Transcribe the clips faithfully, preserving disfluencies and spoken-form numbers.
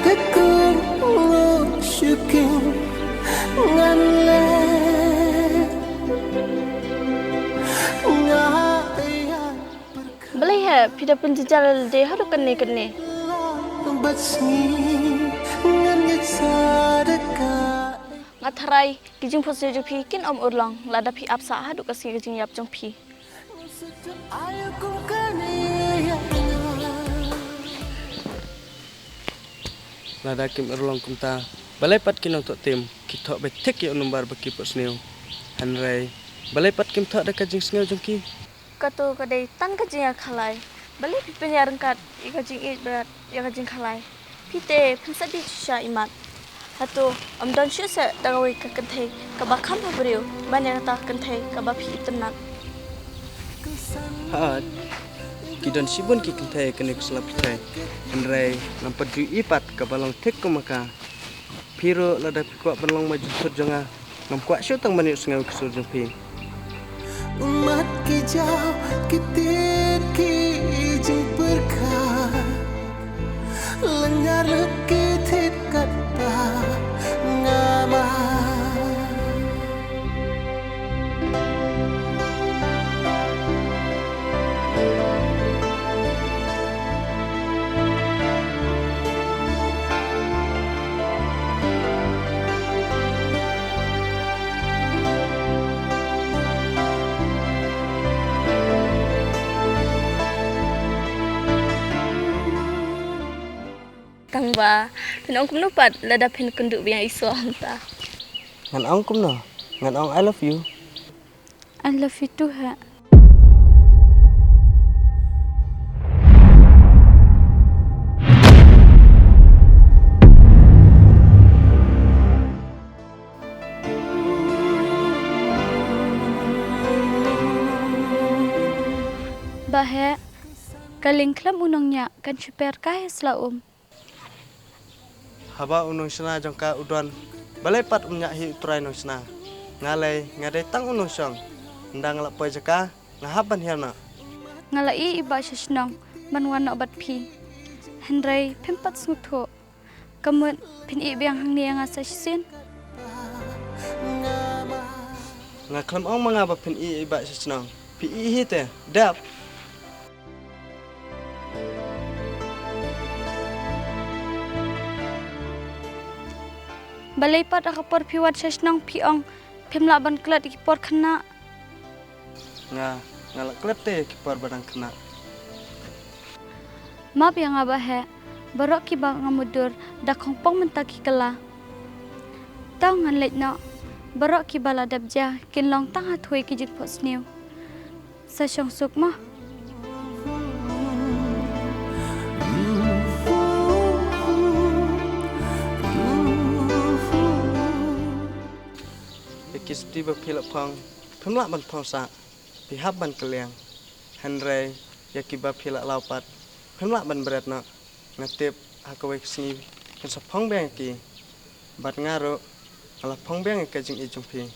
Ka kut nguk shuking ngan leh nga ïaid pyrkhat. Balei heh phi da pynjynjar ïa lade haduh kane kane? Bad sngi ngan ngeit sa da ka. Nga tharai ki jingphohsniew jong phi kin ym urlong lada phi ap sah haduh ka sngi ka jingïap jong phi. Lada kim urlong kumta, balei pat ki nongthoh tim ki thoh beit thik ïa u nombar ba ki phohsniew. Hynrei balei pat kim thoh da ka jingsngew jong ki? Kato ka dei tang ka jingïakhalai. Balei phi pynïaryngkat ïa ka jingïeit bad ïa ka jingkhalai? Phi te phin sa dih shisha imat. Hato ym don shuh seh da kawei ka kynthei kaba kham ha briew ban ïa kata ka kynthei kaba phi itynnat? Hooid, ki don shibun ki kynthei kane ka sla pyrthei. Hynrei ngam pat ju i pat kaba long thik kum ma ka. Phi ruh lada phi kwah ban long ma jingthut jong nga, ngam kwah shuh tang ban ïohsngew ki sur jong phi. Ummat ki jaw ki tied ki jingpyrkhat, lyngngar lut ki thied katba nga ma. Tang ba phin ong kumno pat lada phin kynduh biang ïa i Soo hangta? Ngan ong kumno? Ngan ong I love you. I love you too, heh. Bah heh, ka lyngkhlem u nongñiah kan shu per kai ha sla um. Haba u nongshna jong ka u don, balei pat um ñiah hi u trai nongshna? Nga lei nga dei tang u nongshong. Ynda nga la poi jaka nga hap ban hiar noh. Nga la ïeh i Bah sha shnong ban wan noh bad phi. Hynrei phim pat sngewthuh. Ka mut phin ïeh biang hangne ïa nga sa shisien. Nga khlem ong ma nga ba phin ïeh i Bah sha shnong. Phi ïeh hi te, dep. Balei pat ha ka por phi wan sha shnong phi ong phim lah ban klet ïa ki por khynnah? Nga, nga la klet te ïa ki por ba dang khynnah. Map ïa nga Bah heh, baroh kiba nga mutdur da khongpong mynta ki kylla. Tang ngan leit noh, baroh kiba la dep jia kin long tang ha thwei ki jingphohsniew. Sa shong suk mo. Ïa ki sopti ba phi la phong, phim lah ban phong sah, phi hap ban kylliang. Hynrei ïa kiba phi la law pat, phim lah ban bret noh. Nga tip ha kawei ka sngi phin sa phong biang ïa ki. Bad nga ruh nga la phong biang ïa ka jingïeit jong phi.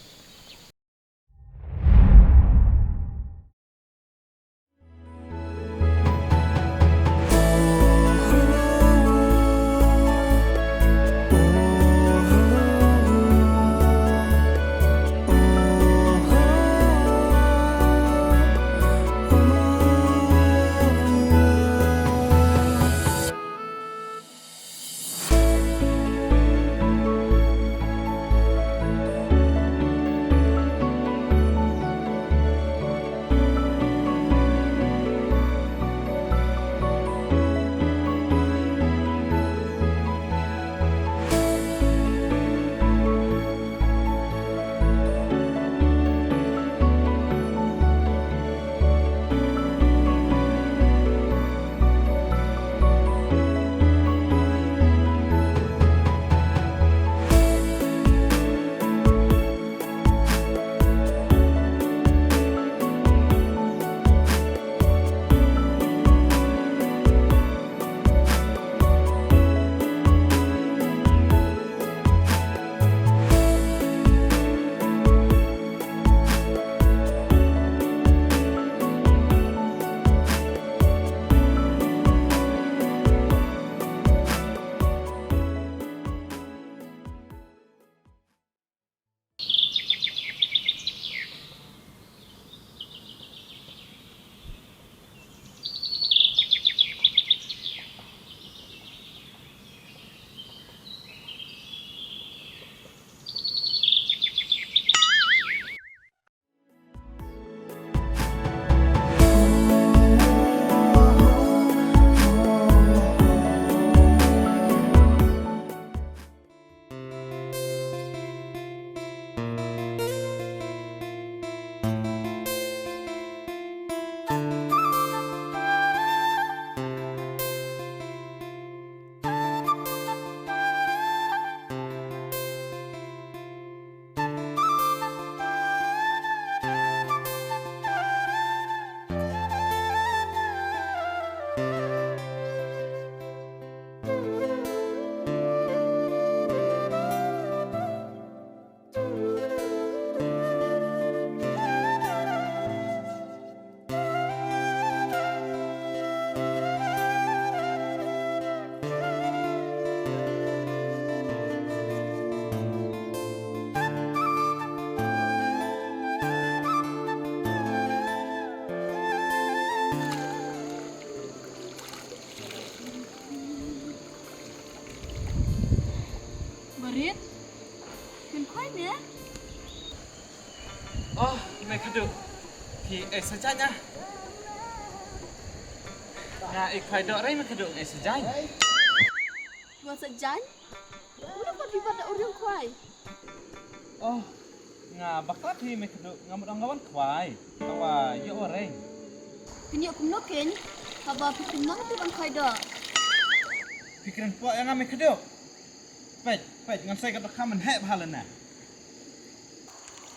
Oh, Mei Kduh. Phi ïeit sa jaiñ ah. Nga ïeit khwai doh re Mei Kduh, nga ïeit sa jaiñ. Wan sa jaiñ? Kumno pat phi pat da u riong khwai? Oh, nga bakla phi Mei Kduh, nga mut ong nga wan khwai. Tawa ïoh u reng. Phin ïoh kumno kein? Haba phi pynmong te ban khwai doh. Phi kren pok ïa nga Mei Kduh. Peit, peit, ngan sei ka dohkha man heh bha lane.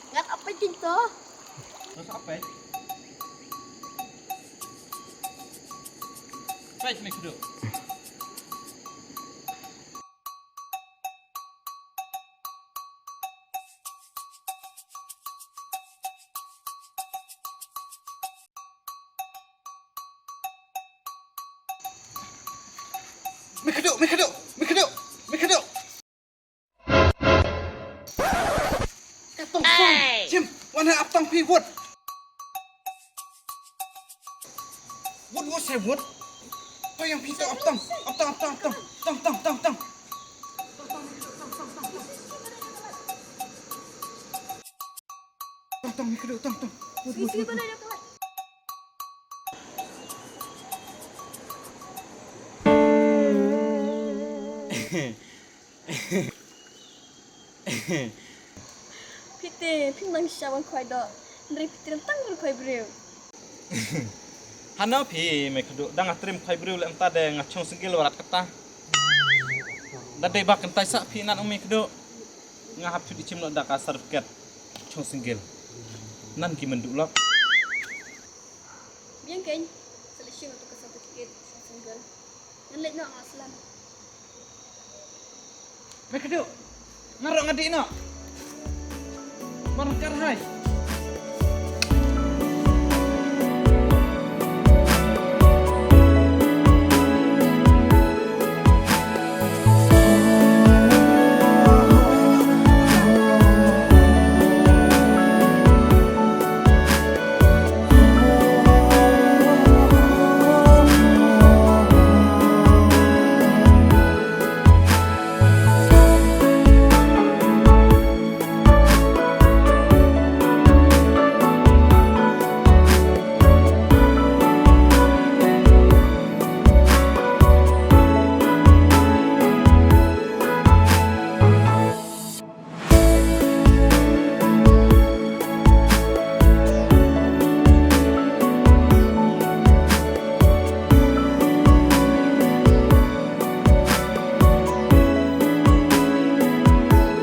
Ngat ap peit kein to. Ngat ap peit. Peit Mei Kduh. Mei Kduh, Mei Kduh, Mei Kduh, Mei Kduh. Katong song. Hey! Jim, wan ha aptang phi wut. Wut, wut, say wut. To ïa phi to aptang, aptang, aptang, aptang. Tang, tang, tang, tang. Tang, tang, Mei Kduh, tang, tang. Wut, wut, wut, wut. Phi te, phi nang sha wan khwai doh. Hynrei phi triem tang ban khwai briew. Hano phi Mei Kduh, da nga triem khwai briew leh mynta de nga chong single warat kata. Da dei ba kyntai sa phi nan ong Mei Kduh. Nga hap shu di chim noh da ka certificate chong single. Nan ki mynduh lok. Biang kein, sa leit shim ïa uto ka certificate chong single. Ngan leit noh nga slem. Mei Kduh, nga ruh nga dih noh. Mar kar hai.